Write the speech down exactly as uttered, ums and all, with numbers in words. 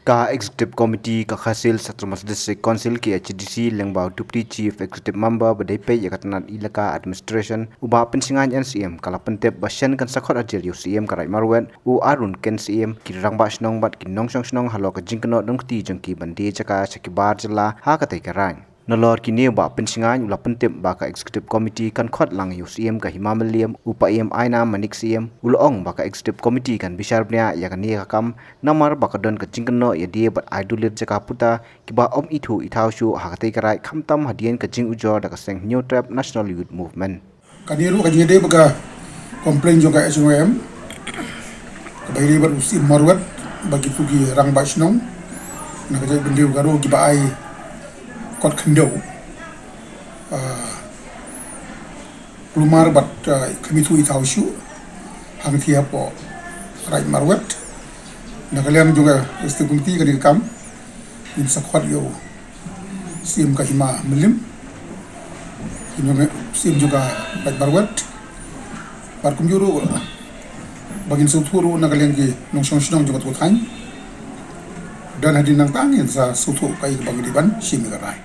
Ka Executive Committee ka Khasi Hills Autonomous District Council, K H A D C, lyngba u Deputy Chief Executive Member ba dei peit ïa ka tnat Elaka Administration, u Bah Pynshngain N C M, ka la pyntip ba shen kan sa khot hajar ïa u C M ka Raid Marwet, u Arun Ken C M, ki rangbah shnong bad ki nongshong shnong halor ka jingkynnoh donkti jong ki ban die jaka sha ki bar jylla ha katei ka raid. Nalor kine u Bah Pynshngain u la pyntip ba ka Executive Committee kan khot lang ïa u C M ka Hima Mylliem, u Paiem Aina Manik C M, u la ong ba ka Executive Committee kan bishar bniah ïa kane ka kam, namar ba ka don ka jingkynnoh ïa die bad ai dulir jaka puta kiba ym ithuh ithaw shuh ha katei ka raid, khamtam hadien ka jingujor da ka seng Hynñiewtrep National Youth Movement. Kane ruh ka jingïadei bad ka complaint jong ka H N Y M, kaba ïadei bad u C M Marwet, ba kito ki rangbah shnong na ka jaitbynriew Garo kiba ai kot khyndew, ah, kulmar bad, ah, khlem ithuh ithaw shuh hangthie hapoh Raid Marwet. Na ka liang jong ka Executive Committee, kane ka kam ngin sa khot ïa u C M ka Hima Mylliem, ïa u C M jong ka Raid Marwet, bad kumjuh ruh ba ngin sngewthuh ruh na ka liang ki nongshong shnong jong kato ka thaiñ. Don hadien nangta ngin sa sngewthuh kaei kaba ngi dei ban shim ïa ka raid.